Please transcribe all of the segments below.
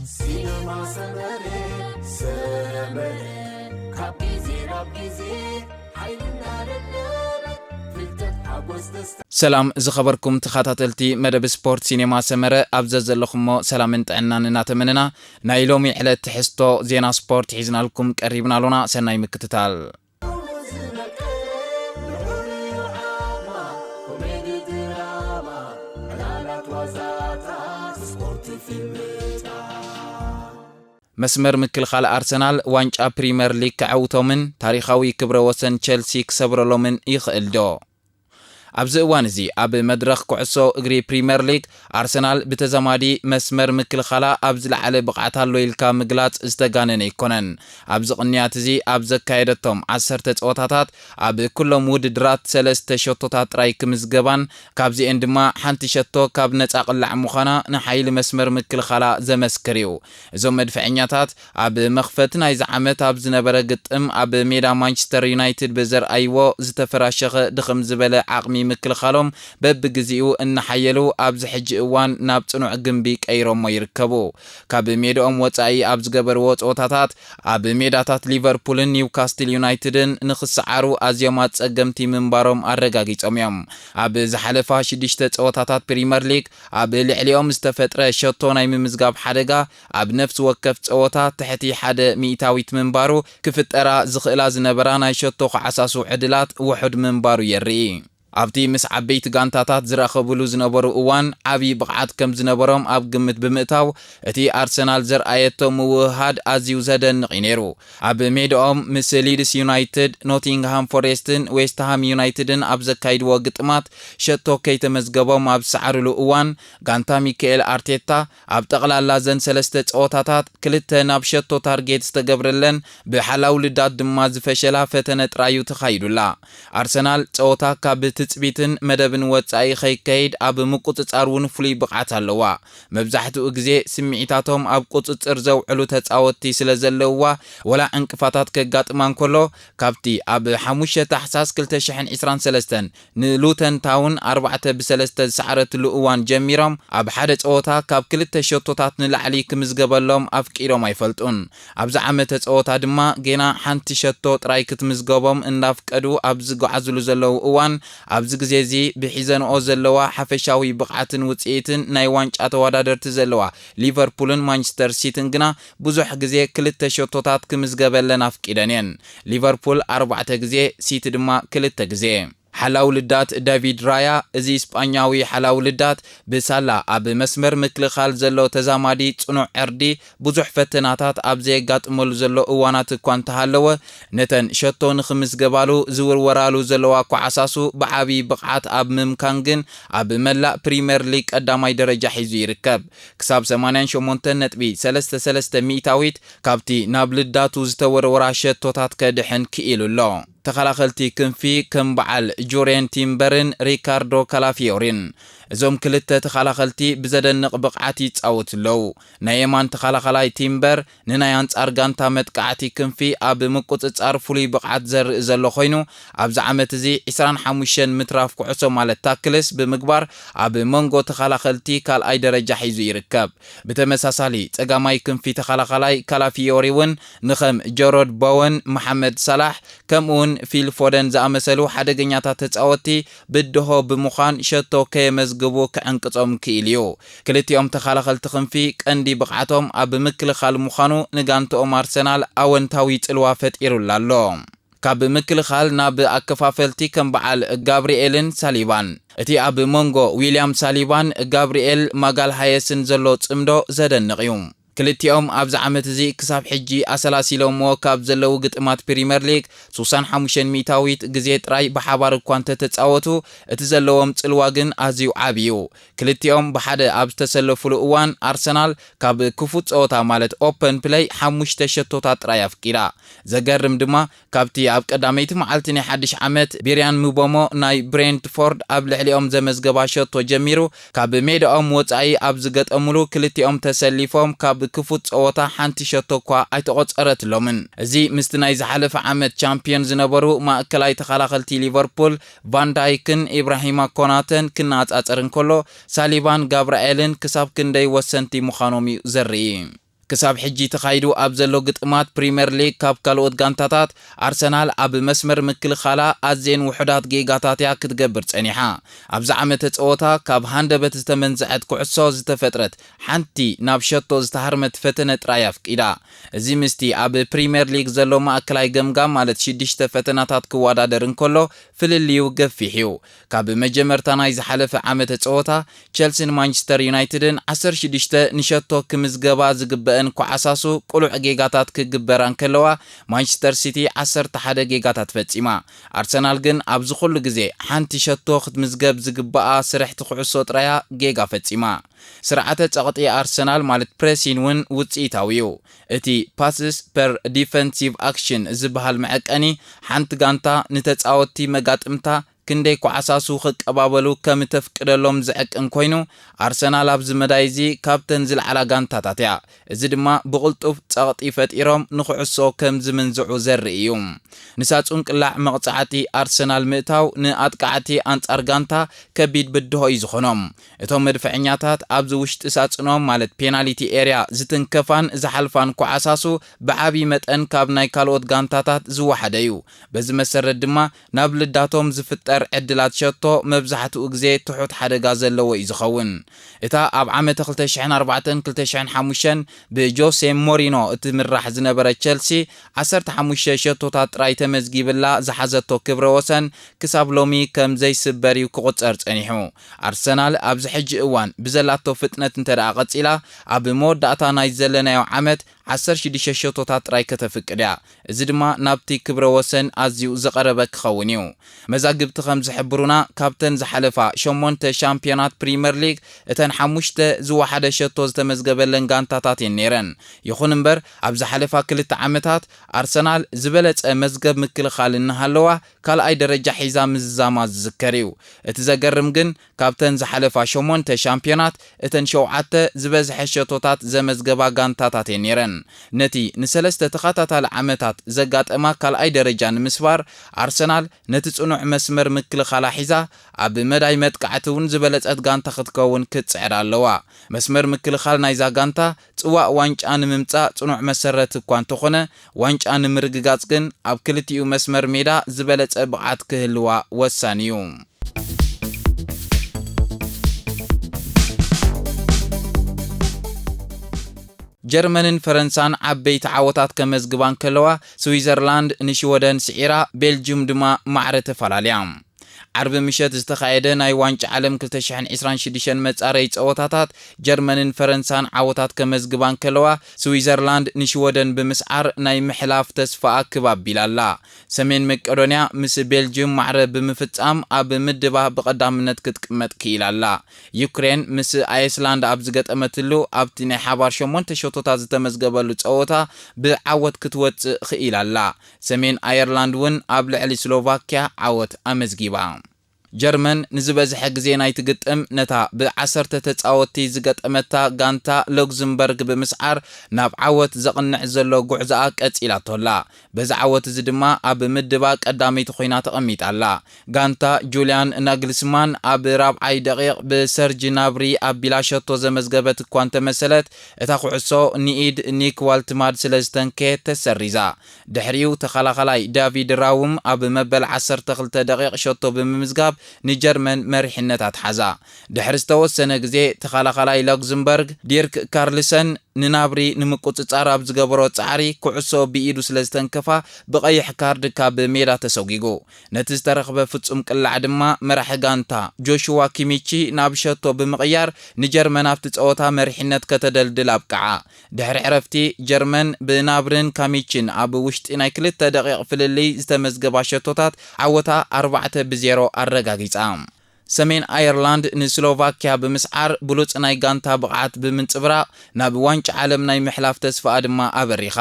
ሲነማ ሰመረ፣ ሰመረ፣ ካብ ግዜ ናብ ግዜ ሓይልና ደደበ፣ ፍልጠት ሓጎስ ደስታ። ሰላም ዝኸበርኩም ተኸታተልቲ መደብ ስፖርት ሲኔማ ሰመረ፣ ኣብ ዘዘለኹሞ ሰላምን ጥዕናን እናተመነና፣ ናይ ሎሚ ዕለት ትሕዝቶ ዜና ስፖርት ሒዝናልኩም ቀሪብና ኣሎና። ሰናይ ምክትታል። መስመር ምክልኻል ኣርሰናል ዋንጫ ፕሪመር ሊግ ከዐውቶምን ታሪኻዊ ክብረ ወሰን ቸልሲ ክሰብረሎምን ይኽእል ዶ? ኣብዚ እዋን እዚ ኣብ መድረኽ ኩዕሶ እግሪ ፕሪመር ሊግ ኣርሰናል ብተዛማዲ መስመር ምክልኻላ ኣብ ዝለዓለ ብቕዓት ኣሎ ኢልካ ምግላጽ ዝተጋነነ ኣይኮነን። ኣብዚ ቅንያት እዚ ኣብ ዘካየደቶም ዓሰርተ ጸወታታት ኣብ ኩሎም ውድድራት ሰለስተ ሸቶታት ጥራይ ክምዝገባን ካብዚኤን ድማ ሓንቲ ሸቶ ካብ ነጻ ቅላዕ ምዃና ንሓይሊ መስመር ምክልኻላ ዘመስክር እዩ። እዞም መድፈዐኛታት ኣብ መኽፈቲ ናይዚ ዓመት ኣብ ዝነበረ ግጥም ኣብ ሜዳ ማንቸስተር ዩናይትድ ብዘርኣይዎ ዝተፈራሸኸ ድኽም ዝበለ ዓቕሚ ምክልኻሎም በብግዜኡ እናሓየሉ ኣብዚ ሕጂ እዋን ናብ ጽኑዕ ግንቢ ቀይሮሞ ይርከቡ። ካብ ሜዳኦም ወጻኢ ኣብ ዝገበርዎ ጸወታታት ኣብ ሜዳታት ሊቨርፑልን ኒውካስትል ዩናይትድን ንኽሰዓሩ ኣዝዮም ኣጸገምቲ ምንባሮም ኣረጋጊጾም እዮም። ኣብ ዝሓለፋ ሽዱሽተ ጸወታታት ፕሪመር ሊግ ኣብ ልዕሊኦም ዝተፈጥረ ሸቶ ናይ ምምዝጋብ ሓደጋ ኣብ ነፍሲ ወከፍ ጸወታ ትሕቲ ሓደ ሚእታዊት ምንባሩ ክፍጠራ ዝኽእላ ዝነበራ ናይ ሸቶ ክዓሳሱ ዕድላት ውሑድ ምንባሩ የርኢ። ኣብቲ ምስ ዓበይቲ ጋንታታት ዝራኸብሉ ዝነበሩ እዋን ዓቢ ብቕዓት ከም ዝነበሮም ኣብ ግምት ብምእታው እቲ ኣርሰናል ዘርኣየቶ ምውህሃድ ኣዝዩ ዘደንቕ እዩ ነይሩ። ኣብ ሜዳኦም ምስ ሊድስ ዩናይትድ፣ ኖቲንግሃም ፎሬስትን ዌስትሃም ዩናይትድን ኣብ ዘካይድዎ ግጥማት ሸቶ ከይተመዝገቦም ኣብ ዝሰዓሩሉ እዋን ጋንታ ሚካኤል ኣርቴታ ኣብ ጠቕላላ ዘን ሰለስተ ጸወታታት ክልተ ናብ ሸቶ ታርጌት ዝተገብረለን ብሓላው ልዳት ድማ ዝፈሸላ ፈተነ ጥራዩ ተኻይዱላ። ኣርሰናል ጸወታ ካብ ትጽቢትን መደብን ወጻኢ ከይከይድ ኣብ ምቁጽጻር እውን ፍሉይ ብቕዓት ኣለዋ። መብዛሕትኡ ግዜ ስምዒታቶም ኣብ ቁጽጽር ዘውዕሉ ተጻወትቲ ስለ ዘለውዋ ወላ ዕንቅፋታት ከጋጥማ እንከሎ ካብቲ ኣብ ሓሙሽተ ታሕሳስ ክልተ ሽሕን ዕስራን ሰለስተን ንሉተን ታውን ኣርባዕተ ብሰለስተ ዝሰዓረትሉ እዋን ጀሚሮም ኣብ ሓደ ጸወታ ካብ ክልተ ሸቶታት ንላዕሊ ክምዝገበሎም ኣፍቂዶም ኣይፈልጡን። ኣብዚ ዓመተ ጸወታ ድማ ጌና ሓንቲ ሸቶ ጥራይ ክትምዝገቦም እንዳፍቀዱ ኣብ ዝጓዓዙሉ ዘለዉ እዋን ኣብዚ ግዜ እዚ ብሒዘንኦ ዘለዋ ሓፈሻዊ ብቕዓትን ውጽኢትን ናይ ዋንጫ ተወዳደርቲ ዘለዋ ሊቨርፑልን ማንቸስተር ሲቲን ግና ብዙሕ ግዜ ክልተ ሸቶታት ክምዝገበለን ኣፍቂደን እየን። ሊቨርፑል ኣርባዕተ ግዜ፣ ሲቲ ድማ ክልተ ግዜ። ሓላው ልዳት ዳቪድ ራያ፣ እዚ ስጳኛዊ ሓላው ልዳት ብሳላ ኣብ መስመር ምክልኻል ዘሎ ተዛማዲ ጽኑዕ ዕርዲ ብዙሕ ፈተናታት ኣብ ዘየጋጥመሉ ዘሎ እዋናት እኳ እንተሃለወ፣ ነተን ሸቶ ንኽምዝገባሉ ዝውርወራሉ ዘለዋ ኳዓሳሱ ብዓቢ ብቕዓት ኣብ ምምካን ግን ኣብ መላእ ፕሪምየር ሊግ ቀዳማይ ደረጃ ሒዙ ይርከብ። ክሳብ ሰማንያን ሸሞንተን ነጥቢ ሰለስተ ሰለስተ ሚእታዊት ካብቲ ናብ ልዳቱ ዝተወርወራ ሸቶታት ከድሕን ክኢሉ ኣሎ። ተኸላኸልቲ ክንፊ ከም በዓል ጁሬን ቲምበርን ሪካርዶ ካላፊዮሪን። እዞም ክልተ ተኸላኸልቲ ብዘደንቕ ብቕዓት ይጻወቱ ኣለዉ። ናይ የማን ተኸላኸላይ ቲምበር ንናይ ኣንጻር ጋንታ መጥቃዕቲ ክንፊ ኣብ ምቁጽጻር ፍሉይ ብቕዓት ዘርኢ ዘሎ ኮይኑ፣ ኣብዚ ዓመት እዚ ዕስራን ሓሙሽተን ምትራፍ ኩዕሶ ማለት ታክልስ ብምግባር ኣብ መንጎ ተኸላኸልቲ ካልኣይ ደረጃ ሒዙ ይርከብ። ብተመሳሳሊ ጸጋማይ ክንፊ ተኸላኸላይ ካላፊዮሪ እውን ንኸም ጀሮድ ቦወን፣ መሓመድ ሳላሕ ከምኡውን ፊል ፎደን ዝኣመሰሉ ሓደገኛታት ተጻወትቲ ብድሆ ብምዃን ሸቶ ከየመዝግቡ ክዕንቅጾም ክኢሉ እዩ። ክልቲኦም ተኸላኸልቲ ክንፊ ቀንዲ ብቕዓቶም ኣብ ምክልኻል ምዃኑ ንጋንትኦም ኣርሰናል ኣወንታዊ ጽልዋ ፈጢሩላ ኣሎ። ካብ ምክልኻል ናብ ኣከፋፈልቲ ከም በዓል ጋብርኤልን ሳሊባን። እቲ ኣብ መንጎ ዊልያም ሳሊባን ጋብርኤል ማጋልሃየስን ዘሎ ጽምዶ ዘደንቕ እዩ። ክልቲኦም ኣብዚ ዓመት እዚ ክሳብ ሕጂ ኣሰላሲሎምዎ ካብ ዘለዉ ግጥማት ፕሪምየር ሊግ ስሳን ሓሙሽተን ሚእታዊት ግዜ ጥራይ ብሓባር እኳ እንተተጻወቱ፣ እቲ ዘለዎም ጽልዋ ግን ኣዝዩ ዓቢ እዩ። ክልቲኦም ብሓደ ኣብ ዝተሰለፉሉ እዋን ኣርሰናል ካብ ክፉት ጸወታ ማለት ኦፐን ፕለይ ሓሙሽተ ሸቶታት ጥራይ ኣፍቂዳ። ዘገርም ድማ ካብቲ ኣብ ቀዳመይቲ መዓልቲ ናይ ሓድሽ ዓመት ቢርያን ምቦሞ ናይ ብሬንትፎርድ ኣብ ልዕሊኦም ዘመዝገባ ሸቶ ጀሚሩ ካብ ሜዳኦም ወጻኢ ኣብ ዝገጠምሉ ክልቲኦም ተሰሊፎም ካብ ክፉት ጸወታ ሓንቲ ሸቶ እኳ ኣይተቖጸረትሎምን። እዚ ምስቲ ናይ ዝሓለፈ ዓመት ቻምፒዮን ዝነበሩ ማእከላይ ተኸላኸልቲ ሊቨርፑል ቫንዳይክን ኢብራሂማ ኮናተን ክነጻጸር እንከሎ ሳሊባን ጋብርኤልን ክሳብ ክንደይ ወሰንቲ ምዃኖም እዩ ዘርኢ። ክሳብ ሕጂ ተኻይዱ ኣብ ዘሎ ግጥማት ፕሪምየር ሊግ ካብ ካልኦት ጋንታታት ኣርሰናል ኣብ መስመር ምክልኻላ ኣዝየን ውሑዳት ጌጋታት እያ ክትገብር ጸኒሓ። ኣብዚ ዓመተ ጸወታ ካብ ሃንደበት ዝተመንዝዐት ኩዕሶ ዝተፈጥረት ሓንቲ ናብ ሸቶ ዝተሃርመት ፈተነ ጥራይ ኣፍቂዳ። እዚ ምስቲ ኣብ ፕሪምየር ሊግ ዘሎ ማእከላይ ገምጋም ማለት ሽዱሽተ ፈተናታት ክወዳደር እንከሎ ፍልልዩ ገፊሕ እዩ። ካብ መጀመርታ ናይ ዝሓለፈ ዓመተ ጸወታ ቸልሲን ማንቸስተር ዩናይትድን ዓሰርተ ሽዱሽተ ንሸቶ ክምዝገባ ዝግበአን ኮዓሳሱ ቅሉዕ ጌጋታት ክግበራ እንከለዋ ማንቸስተር ሲቲ ዓሰርተ ሓደ ጌጋታት ፈጺማ። ኣርሰናል ግን ኣብዚ ኩሉ ግዜ ሓንቲ ሸቶ ክትምዝገብ ዝግበኣ ስርሕቲ ኩዕሶ ጥራያ ጌጋ ፈጺማ። ስርዓተ ጸቕጢ ኣርሰናል ማለት ፕሬሲን እውን ውጽኢታዊ እዩ። እቲ ፓስስ ፐር ዲፈንሲቭ ኣክሽን ዝበሃል መዐቀኒ ሓንቲ ጋንታ ንተጻወትቲ መጋጥምታ ክንደይ ኮዓሳሱ ክቀባበሉ ከም ተፍቅደሎም ዝዕቅን ኮይኑ ኣርሰናል ኣብዚ መዳይ እዚ ካብተን ዝለዓላ ጋንታታት እያ። እዚ ድማ ብቕልጡፍ ጸቕጢ ፈጢሮም ንኩዕሶ ከም ዝምንዝዑ ዘርኢ እዩ። ንሳጹን ቅላዕ መቕጻዕቲ ኣርሰናል ምእታው ንኣጥቃዕቲ ኣንጻር ጋንታ ከቢድ ብድሆ እዩ ዝኾኖም። እቶም መድፈዐኛታት ኣብዚ ውሽጢ ሳጽኖም ማለት ፔናሊቲ ኤርያ ዝትንከፋን ዝሓልፋን ኮዓሳሱ ብዓቢ መጠን ካብ ናይ ካልኦት ጋንታታት ዝወሓደ እዩ። በዚ መሰረት ድማ ናብ ልዳቶም ዝፍጠር ዕድላት ሸቶ መብዛሕትኡ ግዜ ትሑት ሓደጋ ዘለዎ እዩ ዝኸውን። እታ ኣብ ዓመተ ክልተ ሽሕን ኣርባዕተን ክልተ ሽሕን ሓሙሽተን ብጆሴ ሞሪኖ እትምራሕ ዝነበረ ቸልሲ ዓሰርተ ሓሙሽተ ሸቶታት ጥራይ ተመዝጊብላ ዝሓዘቶ ክብረ ወሰን ክሳብ ሎሚ ከም ዘይስበር እዩ ክቑጸር ጸኒሑ። ኣርሰናል ኣብዚ ሕጂ እዋን ብዘላቶ ፍጥነት እንተ ደኣ ቀጺላ ኣብ መወዳእታ ናይ ዘለናዮ ዓመት ዓሰርተ ሽዱሽተ ሸቶታት ጥራይ ከተፍቅድ እያ። እዚ ድማ ናብቲ ክብረ ወሰን ኣዝዩ ዝቐረበ ክኸውን እዩ። መዛግብቲ ከም ዝሕብሩና ካብተን ዝሓለፋ ሸሞንተ ሻምፒዮናት ፕሪምየር ሊግ እተን ሓሙሽተ ዝወሓደ ሸቶ ዝተመዝገበለን ጋንታታት እየን ነይረን። ይኹን እምበር ኣብ ዝሓለፋ ክልተ ዓመታት ኣርሰናል ዝበለጸ መዝገብ ምክልኻል እናሃለዋ ካልኣይ ደረጃ ሒዛ ምዝዛማ ዝዝከር እዩ። እቲ ዘገርም ግን ካብተን ዝሓለፋ ሸሞንተ ሻምፒዮናት እተን ሸውዓተ ዝበዝሐ ሸቶታት ዘመዝገባ ጋንታታት እየን ነይረን። ነቲ ንሰለስተ ተኸታታሊ ዓመታት ዘጋጠማ ካልኣይ ደረጃ ንምስባር ኣርሰናል ነቲ ጽኑዕ መስመር ምክልኻላ ሒዛ ኣብ መዳይ መጥቃዕቲ እውን ዝበለጸት ጋንታ ክትከውን ክትጽዕር ኣለዋ። መስመር ምክልኻል ናይዛ ጋንታ ጽዋእ ዋንጫ ንምምጻእ ጽኑዕ መሰረት እኳ እንተኾነ ዋንጫ ንምርግጋጽ ግን ኣብ ክልቲኡ መስመር ሜዳ ዝበለጸ ብቕዓት ክህልዋ ወሳኒ እዩ። ጀርመንን ፈረንሳን ዓበይቲ ዓወታት ከመዝግባ እንከለዋ ስዊዘርላንድ ንሽወደን ስዒራ ቤልጅዩም ድማ ማዕረ ተፈላለያ። ዓርቢ ምሸት ዝተኻየደ ናይ ዋንጫ ዓለም ክልተ ሽሕን ዕስራን ሽዱሽተን መጻረዪ ጸወታታት ጀርመንን ፈረንሳን ዓወታት ከመዝግባ እንከለዋ ስዊዘርላንድ ንሽወደን ብምስዓር ናይ ምሕላፍ ተስፋኣ ክብ ኣቢላ ኣላ። ሰሜን መቄዶንያ ምስ ቤልጅዩም ማዕረ ብምፍጻም ኣብ ምድባ ብቐዳምነት ክትቅመጥ ክኢላ ኣላ። ዩክሬን ምስ ኣየስላንድ ኣብ ዝገጠመትሉ ኣብቲ ናይ ሓባር ሸሞንተ ሸቶታት ዝተመዝገበሉ ጸወታ ብዓወት ክትወጽእ ክኢላ ኣላ። ሰሜን ኣየርላንድ እውን ኣብ ልዕሊ ስሎቫክያ ዓወት ኣመዝጊባ። ጀርመን ንዝበዝሐ ግዜ ናይቲ ግጥም ነታ ብዓሰርተ ተጻወትቲ ዝገጠመታ ጋንታ ሎግዝምበርግ ብምስዓር ናብ ዓወት ዘቕንዕ ዘሎ ጉዕዞኣ ቀጺላቶ ኣላ። በዚ ዓወት እዚ ድማ ኣብ ምድባ ቀዳመይቲ ኮይና ተቐሚጣ ኣላ። ጋንታ ጁልያን ናግልስማን ኣብ ራብዓይ ደቂቕ ብሰርጅ ናብሪ ኣቢላ ሸቶ ዘመዝገበት እኳ እንተመሰለት እታ ኩዕሶ ንኢድ ኒክ ዋልትማድ ስለ ዝተንከየት ተሰሪዛ። ድሕሪኡ ተኸላኸላይ ዳቪድ ራውም ኣብ መበል ዓሰርተ ክልተ ደቂቕ ሸቶ ብምምዝጋብ ንጀርመን መሪሕነት ኣትሓዛ። ድሕሪ ዝተወሰነ ግዜ ተኸላኸላይ ላግዝምበርግ ዲርክ ካርልሰን ንናብሪ ንምቁጽጻር ኣብ ዝገበሮ ጻዕሪ ኩዕሶ ብኢዱ ስለ ዝተንከፋ ብቐይሕ ካርድ ካብ ሜዳ ተሰጒጉ። ነቲ ዝተረኽበ ፍጹም ቅላዕ ድማ መራሒ ጋንታ ጆሽዋ ኪሚቺ ናብ ሸቶ ብምቕያር ንጀርመን ኣብቲ ጸወታ መሪሕነት ከተደልድል ኣብቅዓ። ድሕሪ ዕረፍቲ ጀርመን ብናብርን ካሚችን ኣብ ውሽጢ ናይ ክልተ ደቂቕ ፍልልይ ዝተመዝገባ ሸቶታት ዓወታ ኣርባዕተ ብዜሮ ኣረጋጊጻ። ሰሜን ኣየርላንድ ንስሎቫክያ ብምስዓር ብሉጽ ናይ ጋንታ ብቕዓት ብምንጽብራቕ ናብ ዋንጫ ዓለም ናይ ምሕላፍ ተስፋኣ ድማ ኣበሪኻ።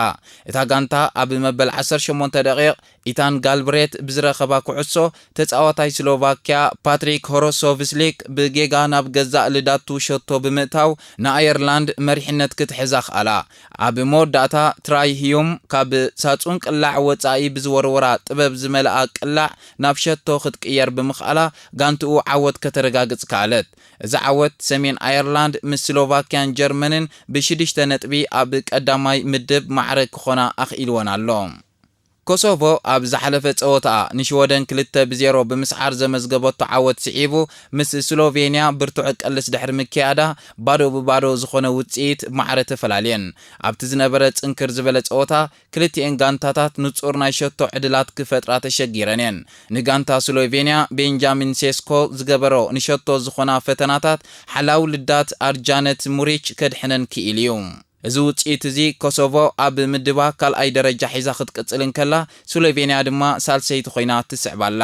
እታ ጋንታ ኣብ መበል ዓሰርተ ሸሞንተ ደቂቕ ኢታን ጋልብሬት ብዝረኸባ ኩዕሶ፣ ተጻዋታይ ስሎቫክያ ፓትሪክ ሆሮሶቭስሊክ ብጌጋ ናብ ገዛእ ልዳቱ ሸቶ ብምእታው ንኣየርላንድ መሪሕነት ክትሕዛ ክኣላ። ኣብ መወዳእታ ትራይ ህዩም ካብ ሳጹን ቅላዕ ወጻኢ ብዝወርወራ ጥበብ ዝመልኣ ቅላዕ ናብ ሸቶ ክትቅየር ብምኽኣላ ጋንትኡ ዓወት ከተረጋግጽ ከኣለት። እዚ ዓወት ሰሜን ኣየርላንድ ምስ ስሎቫክያን ጀርመንን ብሽዱሽተ ነጥቢ ኣብ ቀዳማይ ምድብ ማዕረ ክኾና ኣኽኢልወን ኣሎ። ኮሶቮ ኣብ ዝሓለፈ ጸወታኣ ንሽወደን ክልተ ብዜሮ ብምስዓር ዘመዝገበቶ ዓወት ስዒቡ፣ ምስ ስሎቬንያ ብርቱዕ ቀልስ ድሕሪ ምክያዳ፣ ባዶ ብባዶ ዝኾነ ውጽኢት ማዕረ ተፈላልየን። ኣብቲ ዝነበረ ጽንክር ዝበለ ጸወታ፣ ክልቲኤን ጋንታታት ንጹር ናይ ሸቶ ዕድላት ክፈጥራ ተሸጊረን እየን። ንጋንታ ስሎቬንያ ቤንጃሚን ሴስኮ ዝገበሮ ንሸቶ ዝኾና ፈተናታት ሓላው ልዳት ኣርጃነት ሙሪች ከድሕነን ክኢሉ እዩ። እዚ ውጽኢት እዚ ኮሶቮ ኣብ ምድባ ካልኣይ ደረጃ ሒዛ ክትቅጽል እንከላ፣ ስሎቬንያ ድማ ሳልሰይቲ ኮይና ትስዕብ ኣላ።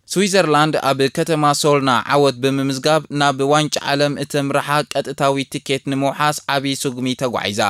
ስዊዘርላንድ ኣብ ከተማ ሶልና ዓወት ብምምዝጋብ ናብ ዋንጫ ዓለም እተምርሓ ቀጥታዊ ትኬት ንምውሓስ ዓቢ ስጉሚ ተጓዒዛ።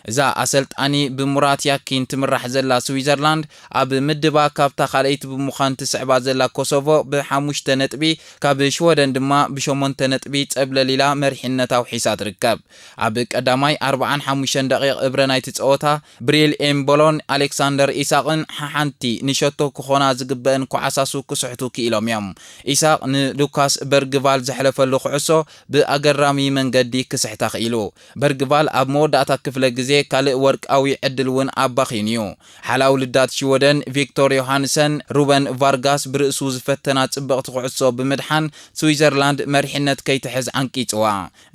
እዛ ኣሰልጣኒ ብሙራት ያኪን ትምራሕ ዘላ ስዊዘርላንድ ኣብ ምድባ ካብታ ካልኣይቲ ብምዃን ትስዕባ ዘላ ኮሶቮ ብሓሙሽተ ነጥቢ፣ ካብ ሽወደን ድማ ብሸሞንተ ነጥቢ ጸብለል ኢላ መሪሕነት ኣውሒሳ ትርከብ። ኣብ ቀዳማይ ኣርብዓን ሓሙሽተን ደቂቕ እብረ ናይቲ ጸወታ ብሪል ኤምቦሎን ኣሌክሳንደር ኢሳቕን ሓሓንቲ ንሸቶ ክኾና ዝግበእን ኮዓሳሱ ክስሕቱ ክኢሎም እዮም። ኢሳቕ ንሉካስ በርግቫል ዘሕለፈሉ ኩዕሶ ብኣገራሚ መንገዲ ክስሕታ ክኢሉ። በርግቫል ኣብ መወዳእታ ክፍለ ግዜ ካልእ ወርቃዊ ዕድል እውን ኣባኺኑ እዩ። ሓላው ልዳት ሽወደን ቪክቶር ዮሃንሰን ሩበን ቫርጋስ ብርእሱ ዝፈተና ጽብቕቲ ኩዕሶ ብምድሓን ስዊዘርላንድ መሪሕነት ከይትሕዝ ዓንቂጽዋ።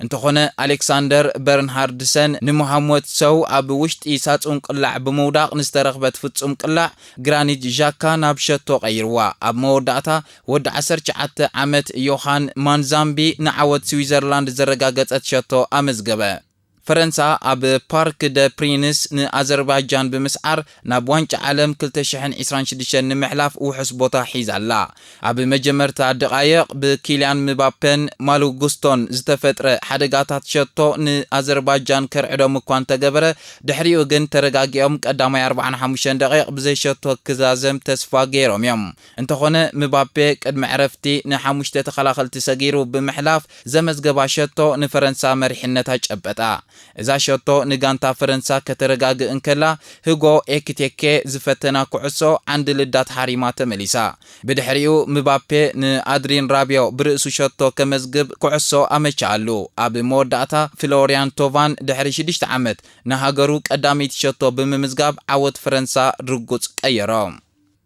እንተኾነ ኣሌክሳንደር በርንሃርድሰን ንሞሃሞድ ሰው ኣብ ውሽጢ ሳጹን ቅላዕ ብምውዳቕ ንዝተረኽበት ፍጹም ቅላዕ ግራኒት ዣካ ናብ ሸቶ ቀይርዋ። ኣብ መወዳእታ ወዲ ዓሰርተ ትሽዓተ ዓመት ዮሃን ማንዛምቢ ንዓወት ስዊዘርላንድ ዘረጋገጸት ሸቶ ኣመዝገበ። ፈረንሳ ኣብ ፓርክ ደ ፕሪንስ ንኣዘርባይጃን ብምስዓር ናብ ዋንጫ ዓለም ክልተ ሽሕን ዕስራን ሽዱሽተን ንምሕላፍ ውሑስ ቦታ ሒዛ ኣላ። ኣብ መጀመርታ ደቓይቕ ብኪልያን ምባፔን ማሉ ጉስቶን ዝተፈጥረ ሓደጋታት ሸቶ ንኣዘርባይጃን ከርዕዶም እኳ እንተገበረ፣ ድሕሪኡ ግን ተረጋጊኦም ቀዳማይ ኣርብዓን ሓሙሽተን ደቒቕ ብዘይ ሸቶ ክዛዘም ተስፋ ገይሮም እዮም። እንተኾነ ምባፔ ቅድሚ ዕረፍቲ ንሓሙሽተ ተኸላኸልቲ ሰጊሩ ብምሕላፍ ዘመዝገባ ሸቶ ንፈረንሳ መሪሕነት ኣጨበጣ። እዛ ሸቶ ንጋንታ ፈረንሳ ከተረጋግእ እንከላ፣ ህጎ ኤኪቴኬ ዝፈተና ኩዕሶ ዓንዲ ልዳት ሃሪማ ተመሊሳ። ብድሕሪኡ ምባፔ ንኣድሪን ራቢዮ ብርእሱ ሸቶ ከመዝግብ ኩዕሶ ኣመቻኣሉ። ኣብ መወዳእታ ፍሎሪያን ቶቫን ድሕሪ ሽዱሽተ ዓመት ንሃገሩ ቀዳመይቲ ሸቶ ብምምዝጋብ ዓወት ፈረንሳ ርጉጽ ቀየሮ።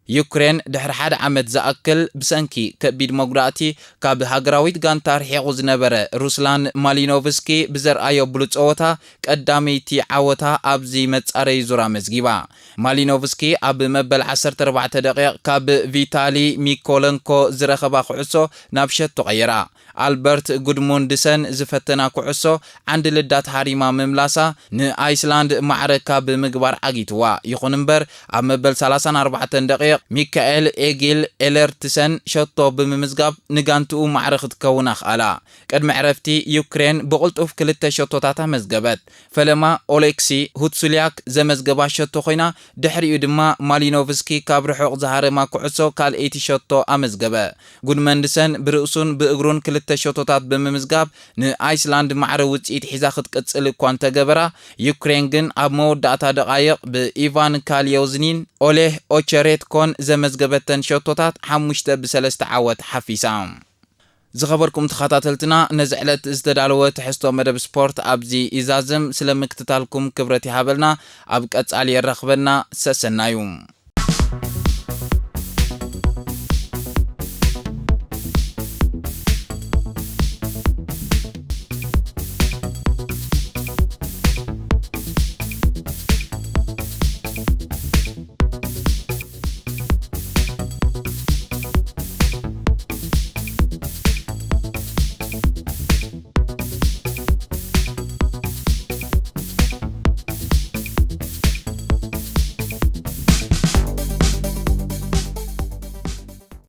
ዩክሬን ድሕሪ ሓደ ዓመት ዝኣክል ብሰንኪ ከቢድ መጉዳእቲ ካብ ሃገራዊት ጋንታ ርሒቑ ዝነበረ ሩስላን ማሊኖቭስኪ ብዘርኣዮ ብሉጽ ጸወታ ቀዳመይቲ ዓወታ ኣብዚ መጻረዪ ዙር ኣመዝጊባ። ማሊኖቭስኪ ኣብ መበል ዓሰርተ ኣርባዕተ ደቂቕ ካብ ቪታሊ ሚኮለንኮ ዝረኸባ ኩዕሶ ናብ ሸቶ ቀይራ። ኣልበርት ጉድሙንድሰን ዝፈተና ኩዕሶ ዓንዲ ልዳት ሃሪማ ምምላሳ ንኣይስላንድ ማዕረ ካብ ምግባር ዓጊትዋ። ይኹን እምበር ኣብ መበል ሰላሳን ኣርባዕተን ደቂቕ ሚካኤል ኤጊል ኤለርትሰን ሸቶ ብምምዝጋብ ንጋንትኡ ማዕረ ክትከውን ኣኽኣላ። ቅድሚ ዕረፍቲ ዩክሬን ብቕልጡፍ ክልተ ሸቶታት ኣመዝገበት። ፈለማ ኦሌክሲ ሁትሱልያክ ዘመዝገባ ሸቶ ኮይና፣ ድሕሪኡ ድማ ማሊኖቭስኪ ካብ ርሑቕ ዝሃረማ ኩዕሶ ካልኣይቲ ሸቶ ኣመዝገበ። ጉድመንድሰን ብርእሱን ብእግሩን ክልተ ሸቶታት ብምምዝጋብ ንኣይስላንድ ማዕረ ውጽኢት ሒዛ ክትቅጽል እኳ እንተገበራ፣ ዩክሬን ግን ኣብ መወዳእታ ደቓይቕ ብኢቫን ካሊዮዝኒን ኦሌህ ኦቸሬትኮን ዘመዝገበተን ሸቶታት ሓሙሽተ ብሰለስተ ዓወት ሓፊሳ። ዝኸበርኩም ተኸታተልትና፣ ነዚ ዕለት ዝተዳለወ ትሕዝቶ መደብ ስፖርት ኣብዚ ይዛዝም። ስለ ምክትታልኩም ክብረት ይሃበልና። ኣብ ቀጻሊ የራኽበና። ሰሰናዩ።